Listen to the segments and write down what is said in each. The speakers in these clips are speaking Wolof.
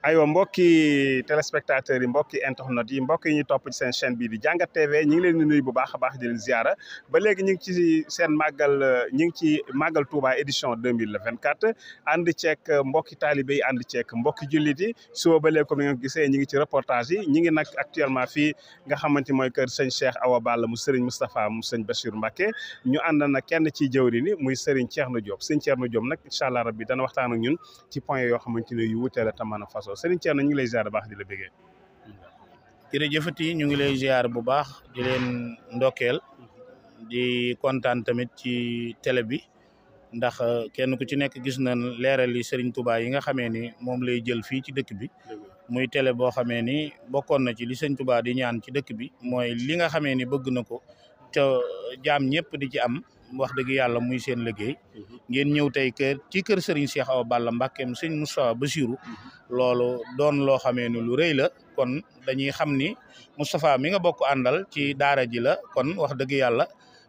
aywa mbokki téléspectateurs yi mbokki internet yi mbokk yi ñu topp ci seen chaîne bii di Jàngat TV ñu ngi leen di nuyu bu baax a baax di leen ziara ba léegi ñu ngi ci seen màggal ñu ngi ci màggal Touba édition 2024 ànd ceeg mbokki taalibe yi ànd ceeg mbokki jullit yi suba ba léegi comme ni nga gisee ñu ngi ci reportage yi ñu ngi nag actuellement fii nga xamante mooy kër sëñ Cheikh Awa Balla mu sëriñ Moustapha mu sëñ Bachir Mbacké ñu ànd na kenn ci jëwri ni muy sëriñ Thierno Diop sëñ Thierno Diop nag incha allah rabbi dana waxtaan ak ñun ci point yoo xamante ne yu wutee la tamana façon sëriñ Thierno ñu ngi lay ziar baax di la bëggee. jërëjëfati ñu ngi lay ziar bu baax di leen ndokkeel di kontaan tamit ci télé bi ndax kenn ku ci nekk gis na leeral yi Serigne Touba yi nga xamee ni moom lay jël fii ci dëkk bi muy télé boo xamee ni bokkoon na ci li Serigne Touba di ñaan ci dëkk bi mooy li nga xamee ni bëgg na ko te jaam ñëpp di ci am wax dëgg yàlla muy seen liggéey ngeen ñëw tey ci kër Serigne Cheikh Awa Balla Mbackeem sëñ Moustapha Bassirou loolu doon loo xamee ni lu rëy la kon dañuy xam ni Moustapha mi nga bokk àndal ci daara ji la kon wax dëgg yàlla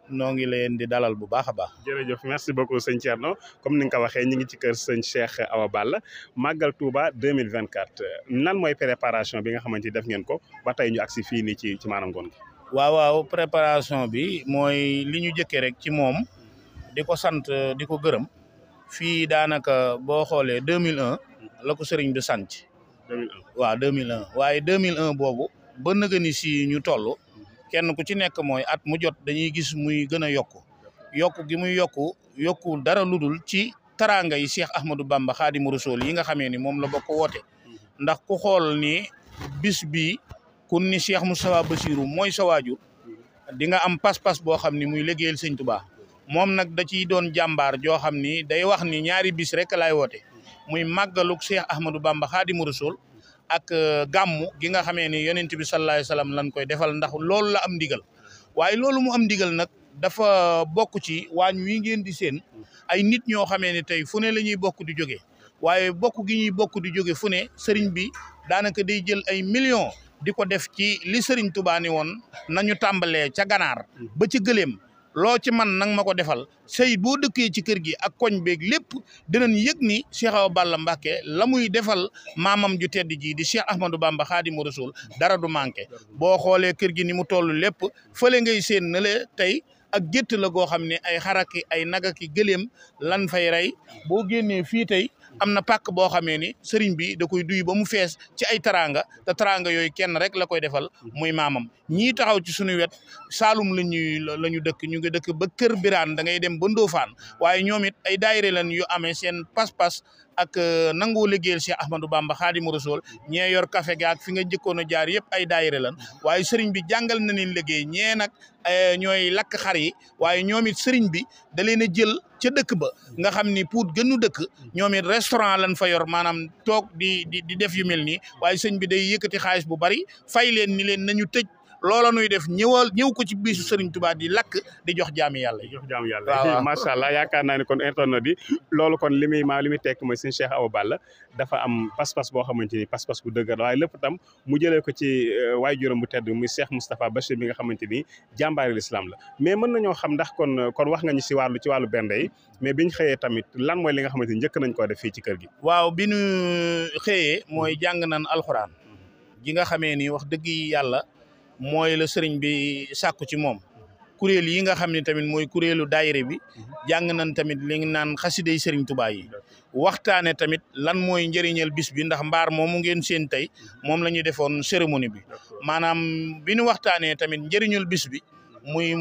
noo ngi leen di dalal bu baax a baax. jërëjëf merci beaucoup sëñ Thierno comme ni nga ko waxee ñu ngi ci kër sëñ Cheikh Awa Balla màggal Touba 2024 nan mooy préparation bi nga xamante ni def ngeen ko ba tey ñu agsi fii nii ci maanaam ngoon gi. waaw préparation bi mooy li ñu jëkkee rek ci moom di ko sant di ko gërëm fii daanaka boo xoolee 2001 la ko sëriñ bi sant. 2001 waaw 2001 waaye 2001 boobu ba nëgëni si ñu toll kenn ku ci nekk mooy at mu jot dañuy gis muy gën a yokku gi muy yokku dara ludul ci taraanga yi Cheikh Ahmadou Bamba Khadimu Rasul yi nga xamee ni moom la bokk woote ndax ku xool ni bis bi kun ni Cheikh Moustapha Bassirou mooy sa waajur di nga am pas-pas boo xam ni muy liggéeyal sëñ Touba moom nag da ciy doon jàmbaar joo xam ni day wax ni ñaari bis rek laay woote muy màggaluk Cheikh Ahmadou Bamba Khadimu Rasul ak gàmmu gi nga xamee ni yonent bi sallallahu alayhi wasallam lañ koy defal ndax loolu la am ndigal waaye loolu mu am ndigal nag dafa bokk ci waañ wi ngeen di seen ay nit ñoo xamee ni tey fu ne la ñuy bokk di jóge waaye bokk gi ñuy bokk di jóge fu ne sëriñ bi daanaka day jël ay millions di ko def ci li Serigne Touba ni woon nañu tàmbalee ca ganaar ba ci gëléem loo ci man nang ma ko defal sey boo dëkkee ci kër gi ak koñ beeg lépp dinañ yëg ni Cheikh Awa Balla Mbacke la muy defal maamam ju tedd ji di Cheikh Ahmadou Bamba Khadimu Rasul dara du manqué boo xoolee kër gi ni mu toll lépp fële ngay seen na le tey ak gétt la goo xam ne ay xaraki ay nagaki gëléem lan fay rey boo génnee fii tey am na pàkk boo xamee ni sëriñ bi da koy duy ba mu fees ci ay taranga te taranga yooyu kenn rek la koy defal muy maamam ñii taxaw ci suñu wet Saalum la ñu dëkk ñu ngi dëkk ba Kër Biraan da ngay dem ba Ndofaan waaye ñoom it ay daayira lan yu amee seen pas-pas ak nangoo liggéeyal Cheikh Ahmadou Bamba Khadimu Rasul ñee yor café ga ak fi nga jëkkoon a jaar yëpp ay daayira lan waaye sëriñ bi jàngal na leen liggéey ñee nag ñooy lakk xar yi waaye ñoom it sëriñ bi da leen a jël ca dëkk ba nga xam ni Pout gënu dëkk ñoom it restaurant lañ fa yor maanaam toog di def yu mel nii waaye sëñ bi day yëkkati xaalis bu bari fay leen ni leen nañu tëj loola nuy def ñëw ko ci bisu Serigne Touba di lakk di jox jaami yàlla yi. waaw macha allah yaakaar naa ne kon internet yi loolu kon li muy tekk mooy sëñ Cheikh Awa Balla dafa am pas-pas boo xamante ni pas-pas bu dëgër waaye lépp tam mu jëlee ko ci waajuram bu tedd muy Cheikh Moustapha Bachir bi nga xamante ni jàmbaari l'islam la mais mën nañoo xam ndax kon wax nga ñu ci wàllu bernde yi mais biñ xëyee tamit lan mooy li nga xamante ni njëkk nañ koo def fii ci kër gi. waaw bi ñu xëyee mooy jàng nañ alxuraan gi nga xamee ni wax dëgg yàlla mooy la sëriñ bi sàkku ci moom kuréel yi nga xam ne tamit mooy kuréelu daayira bi jàng nañ tamit li naan xasida yi sëriñ Touba yi waxtaane tamit lan mooy njëriñal bis bi ndax mbaar moomu ngeen seen tey moom la ñu defoon cérémonie bi maanaam bi ñu waxtaanee tamit njëriñul bis bi muy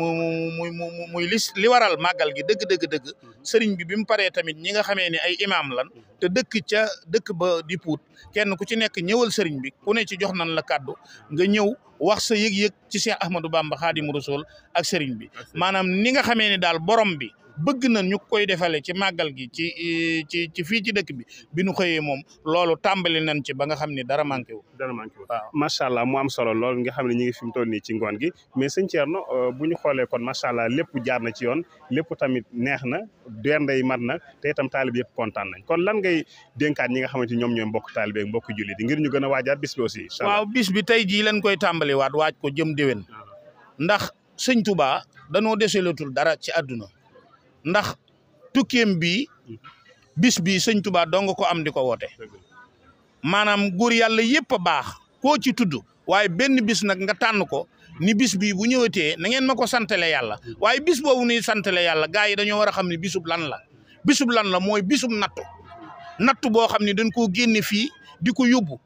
li waral màggal gi dëgg sëriñ bi mu paree tamit ñi nga xamee ne ay imam lan te dëkk ba di Pout kenn ku ci nekk ñëwal sëriñ bi ku ne ci jox nañ la kàddu nga ñëw wax sa yëg-yëg ci Cheikh Ahmadou Bamba Khadimu Rasul ak sëriñ bi maanaam ni nga xamee ne daal borom bi bëgg na ñu koy defale ci màggal gi ci fii ci dëkk bi nu xëyee moom loolu tàmbali nañ ci ba nga xam ne dara manqué wu. waaw macha allah mu am solo lool nga xam ne ñu ngi fi mu toll nii ci ngoon gi mais sëñ Thierno bu ñu xoolee kon macha allah lépp jaar na ci yoon lépp tamit neex na bernde yi mat na te itam taalib yëpp kontaan nañ kon lan ngay dénkaat ñi nga xamante ñoom ñooy mbokk taalibe ak mbokk jullit yi ngir ñu gën a waajaat bis bi aussi. waaw bis bi tey jii lañ koy tàmbali waaj ko jëm déwén ndax sëñ Touba danoo deselatul dara ci àdduna ndax tukkeem bi bis bi sëñ Touba dong ko am di ko woote maanaam góor yàlla yëpp a baax koo ci tudd waaye benn bis nag nga tànn ko ni bis bii bu ñëwatee na ngeen ma ko santale yàlla waaye bis boobu ni santale yàlla gars yi dañoo war a xam ne bisub lan la mooy bisub nattu boo xam ne dañ koo génne fii di ko yóbbu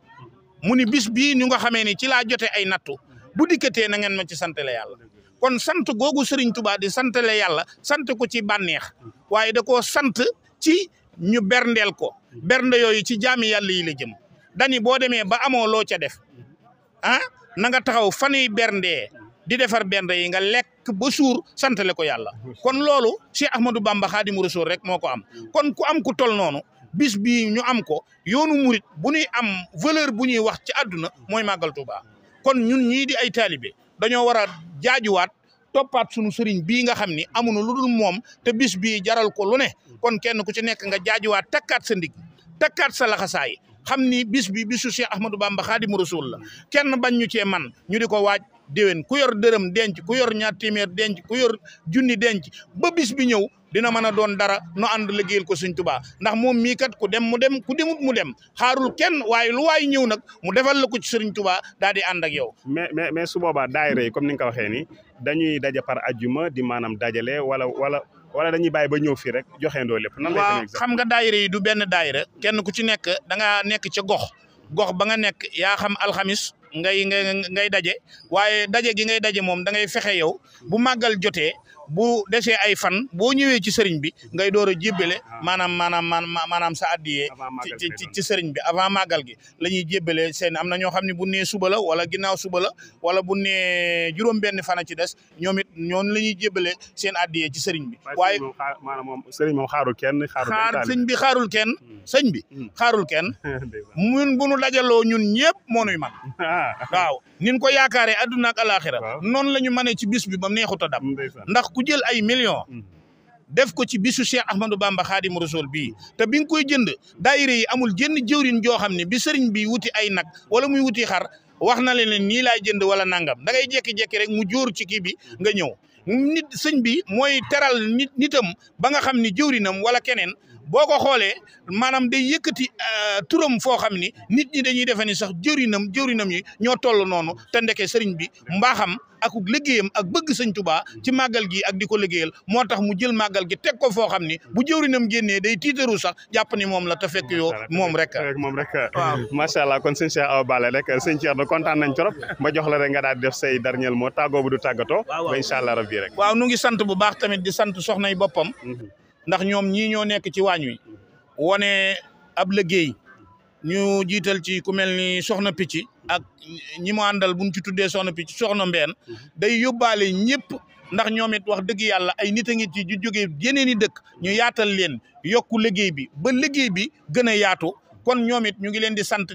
mu ni bis bii ñu nga xamee ni ci laa jote ay nattu bu dikkatee na ngeen ma ci santale yàlla kon sant googu Serigne Touba di santale yàlla sant ko ci bànneex waaye da koo sant ci ñu berndeel ko bernde yooyu ci jaami yàlla yi la jëm dani boo demee ba amoo loo ca def na nga taxaw fanuy berndee di defar bernde yi nga lekk ba suur santale ko yàlla kon loolu Cheikh Ahmadou Bamba Khadimu Rasul rek moo ko am kon ku am ku tol noonu bis bii ñu am ko yoonu murit bu ñuy am valeur bu ñuy wax ci àdduna mooy màggal Touba kon ñun ñii di ay taalibe dañoo war a jaajuwaat toppaat sunu sëriñ bii nga xam ni amuñu lu dul moom te bis bii jaral ko lu ne kon kenn ku ci nekk nga jaajuwaat takkaat sa ndig takkaat sa laxasaay xam ni bis bi bisu Cheikh Ahmadou Bamba Khadimu Rasul la kenn bañ ñu cee man ñu di ko waaj déwén ku yor dërëm denc ku yor ñaar téeméer denc ku yor junni denc ba bis bi ñëw dina mën a doon dara no ànd liggéeyal ko Sëñ Tuubaa ndax moom mii kat ku dem mu dem ku demut mu dem xaarul kenn waaye lu waay ñëw nag mu defal la ko ci Sëriñ Tuubaa daal di ànd ak yow. mais su boobaa daayira yi comme ni nga ko waxee ni dañuy daje par ajjuma di maanaam dajale wala dañuy bàyyi ba ñëw fii rek joxeendoo lépp. nan lay waaw xam nga daayira yi du benn daayira kenn ku ci nekk da nga nekk ca gox ba nga nekk yaa xam alxamis ngay daje waaye daje gi ngay daje moom da ngay fexe yow bu màggal jotee bu desee ay fan boo ñëwee ci sëriñ bi ngay door a jébbale maanaam sa addiyee ci sëriñ bi avant màggal gi la ñuy jébbale seen am na ñoo xam ne bu nee suba la wala ginnaaw suba la wala bu nee juróom-benn fan a ci des ñoom it ñoon la ñuy jébbale seen addiyee ci sëriñ bi waaye maanaam moom sëriñ moom xaarul kenn sëñ bi xaarul kenn sëñ bi xaarul kenn mun bu nu dajaloo ñun ñëpp moo nuy man waaw nin ko yaakaaree adduna ak alaxira noonu la ñu mënee ci bis bi ba neexut a dab ndax ku jël ay millions def ko ci bisu Cheikh Ahmadou Bamba Khadimu Rasul bii te bi nga koy jënd daayira yi amul jënd jëwrin joo xam ne bi sëriñ bi wuti ay nag wala muy wuti xar wax na leen nii laay jënd wala nangam da ngay jekki-jekki rek mu jóor ci kii bi nga ñëw nit sëñ bi mooy teral nitam ba nga xam ni jëwrinam wala keneen boo ko xoolee maanaam day yëkkati turam foo xam ni nit ñi dañuy defe ni sax jëwrinam yi ñoo toll noonu te ndeke sëriñ bi mbaaxam ak liggéeyam ak bëgg sëñ Tuubaa ci màggal gi ak di ko liggéeyal moo tax mu jël màggal gi teg ko foo xam ni bu jëwrinam génnee day tiitaru sax jàpp ni moom la te fekk yoo moom rek waaw macha allah kon sëñ Cheikh Awa Balla rek sëñ Cheikh da kontaan nañ trop ba jox la rek nga daal def say dernier mot tàggoo bu du tàggatoo ba incha allah rabbi rek waaw nu ngi sant bu baax tamit di sant soxnay boppam ndax ñoom ñii ñoo nekk ci waañ wi wone ab liggéey ñu jiital ci ku mel ni soxna picc ak ñi mu àndal buñ ci tuddee soxna picc soxna mbeen day yóbbaale ñëpp ndax ñoom it wax dëgg yàlla ay nit a ngi ci ju jógee yeneen i dëkk ñu yaatal leen yokku liggéey bi ba liggéey bi gën a yaatu kon ñoom it ñu ngi leen di sant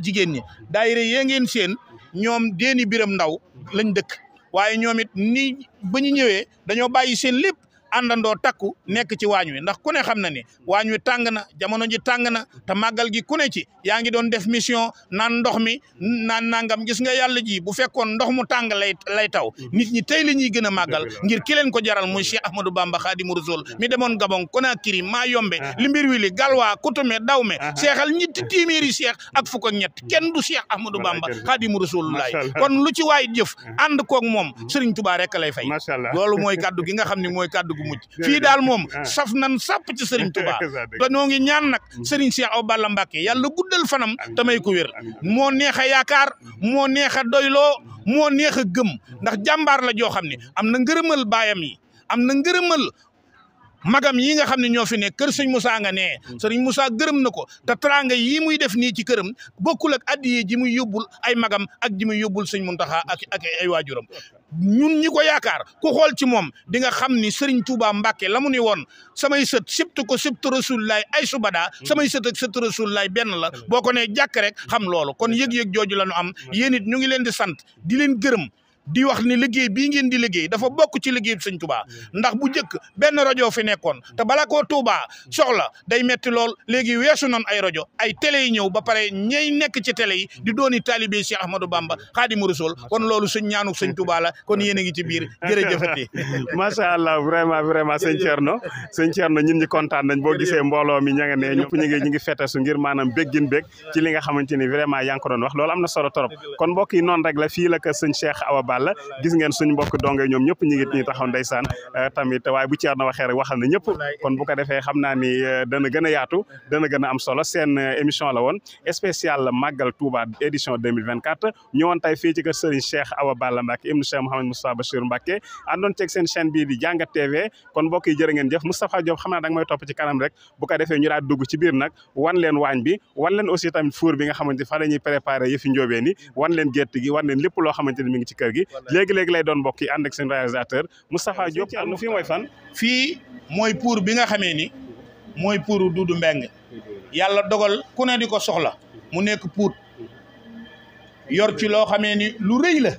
jigéen ñi daayira yee ngeen seen ñoom deeni biram ndaw lañ dëkk waaye ñoom it ni ba ñu ñëwee dañoo bàyyi seen lépp àndandoo takku nekk ci waañ wi ndax ku ne xam na ni waañ wi tàng na jamono ji tàng na te màggal gi ku ne ci yaa ngi doon def mission naan ndox mi naan nangam gis nga yàlla ji bu fekkoon ndox mu tàng lay taw nit ñi tey la ñuy gën a màggal ngir ki leen ko jaral muy Cheikh Ahmadou Bamba Khadimu Rasul mi demoon Gabon Conakry Mayombe Limbirwili Galwa Koutumé Dawme seexal ñetti téeméeri cheikh ak fukk ak ñett kenn du Cheikh Ahmadou Bamba Khadimu Rasulullah kon lu ci waay jëf ànd koog moom Serigne Touba rek lay fay loolu mooy kaddu gi nga xam ne mooy kaddu mujj fii daal moom saf nan sàpp ci Serigne Touba dañoo ngi ñaan nag Serigne Cheikh Awa Balla Mbacké yàlla guddal fanam tamay ko wér moo neex a yaakaar moo neex a doyloo moo neex a gëm ndax jàmbaar la joo xam ne am na ngërëmal baayam yi am na ngërëmal magam yi nga xam ne ñoo fi ne kër sëñ Moussa nga ne sëriñ Moussa gërëm na ko te teraanga yii muy def nii ci këram bokkul ak addiye ji muy yóbbul ay magam ak ji muy yóbbul sëñ Muntaxa ak ay waajuram ñun ñi ko yaakaar ku xool ci moom di nga xam ni Serigne Touba Mbacké la mu ni woon samay sët sibtu ko sibtu Rasulullaay ay subada samay sët ak sët Rasulullaay benn la boo ko ne jàkk rek xam loolu kon yëg-yëg jooju la ñu am yéen it ñu ngi leen di sant di leen gërëm di wax ni liggéey bii ngeen di liggéey dafa bokk ci liggéey sëñ Touba ndax bu njëkk benn rajo fi nekkoon te bala koo Touba soxla day metti lool léegi weesu noon ay rajo ay télé yi ñëw ba pare ñay nekk ci télé yi di dooni taalibe Cheikh Ahmadou Bamba Khadimu Rasul kon loolu suñ ñaanu sëñ Touba la kon yéen a ngi ci biir jërëjëfati macha allah vraiment sëñ Thierno ñun ñi kontaan nañ boo gisee mbooloo mi ña nga ne ñëpp ñu ngi fetesu ngir maanaam béggin bég ci li nga xamante ni vraiment yaa ngi ko doon wax loolu am na solo trop kon mbokk yi noonu rek la fii la ko sëñ Cheikh Awa Balla gis ngeen suñ mbokk donge ñoom ñëpp ñu ngi taxaw ndeysaan tamit waaye bu Thierno waxee rek waxal na ñëpp kon bu ko defee xam naa ni dana gën a yaatu dana gën a am solo seen émission la woon spécial Magal Touba édition 2024 ñëwoon tey fii ci kër Serigne Cheikh Awa Balla Mbacke ibnu Cheikh Mouhamed Moustapha Bachir Mbacke àndoon ceeg seen chaîne bii di Jàngat TV kon mbokk yi jërë ngeen jëf Moustapha Diop xam naa da nga may topp ci kanam rek bu ko defee ñu daal dugg ci biir nag wan leen waañ bi wan leen aussi tamit four bi nga xamante fa la ñuy préparé yëfi njóobee ni wan leen gétt gi wan leen lépp loo xamante ni mi ngi ci kër gi léegi-léegi lay doon mbokk yi ànd ak seen réalisateur Moustapha Diop am fii mooy fan fii mooy pour bi nga xamee ni mooy pour Doudou Mbengue yàlla dogal ku ne di ko soxla mu nekk puut yor ci loo xamee ni lu rëy la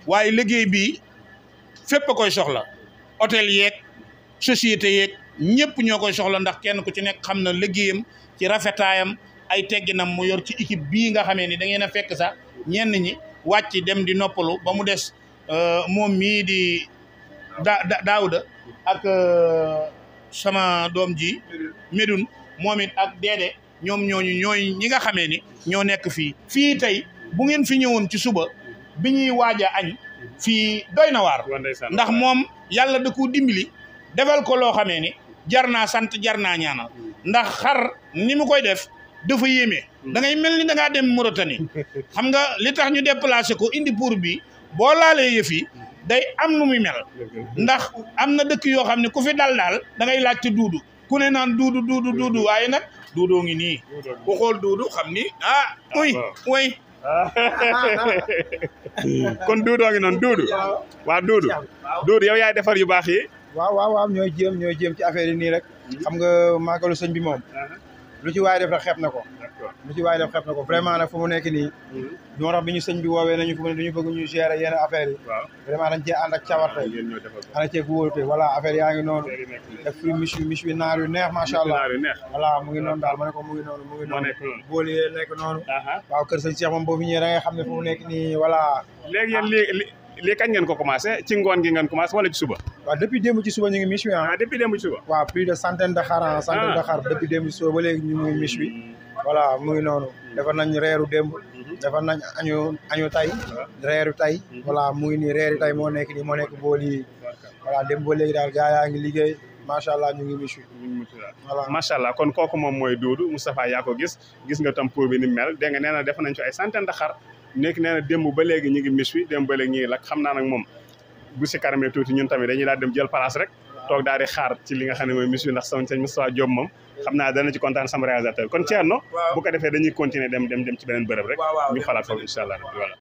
waaye liggéey bi fépp a koy soxla hôtel yeeg société yeeg ñëpp ñoo koy soxla ndax kenn ku ci nekk xam na liggéeyam ci rafetaayam ay tegginam mu yor ci équipe bii nga xamee ni da ngeen a fekk sax ñenn ñi wàcc dem di noppalu ba mu des moom mii di Daouda ak sama doom ji Médoune moom it ak Dédé ñoom ñooy ñi nga xamee ni ñoo nekk fii tey bu ngeen fi ñëwoon ci suba bi ñuy waaj a añ fii doy na waar ndax moom yàlla da ko dimbali defal ko loo xamee ni jar naa sant jar naa ñaanal ndax xar ni mu koy def dafa yéeme da ngay mel ni da ngaa dem Mauritanie xam nga li tax ñu déplacé ko indi pour bi boo laalee yëf yi day am nu muy mel ndax am na dëkk yoo xam ne ku fi daal da ngay laajte duudu ku ne naan duudu waaye nag duudoo ngi nii ku xool duudu xam ni uy kon duudoo ngi noonu duudu yow yaay defar yu baax yi waaw ñooy jéem ci affaire yi nii rek xam nga màggalu sëñ bi moom lu ci waay def rek xeeb na ko vraiment nag fu mu nekk nii ñoo tax bi ñu sëñ bi woowee nañu fu mu ne dañu bëgg ñu gérer yenn affaires yi vraiment dañ cee ànd ak cawarte ànd ceeg wóolute voilà affaire yaa ngi noonu def fruit miche wi naar yu neex macha allah voilà mu ngi noonu daal ma ne ko mu ngi noonu booli yee nekk noonu waaw kër sëñ Cheikh moom boo fi ñëwee da ngay xam ne fu mu nekk nii voilà léegi yéen lii kañ ngeen ko commencé ci ngoon gi ngeen commencé wala ci suba waaw depuis démb ci suba ñu ngi miche wi depuis démb ci suba waaw plus de centaine de xar depuis démb ci suba ba léegi ñu ngi miche wi voilà mu ngi noonu defar nañ reeru démb defar nañ añu tay reeru tay voilà mu ngi nii reeri tay moo nekk bool yi voilà démb ba léegi daal gaa yaa ngi liggéey macha allah ñu ngi miche wi voilà macha allah kon kooku moom mooy Doudou Moustapha yaa ko gis nga tam pour bi ni mel dégg nga nee na def nañ ci ay centaine de xar nekk nee na démb ba léegi ñu ngi miche wi démb ba léegi ñu ngi lakk xam naa nag moom bu si karamee tuuti ñun tamit dañuy daal dem jël place rek toog daal di xaar ci li nga xam ne mooy miche wi ndax sama sëñ Moustapha Diop moom xam naa dana ci kontaan sama réalisateur kon Thierno bu ko defee dañuy continuer dem ci beneen bërëb rek ñu xalaat foofu incha allah voilà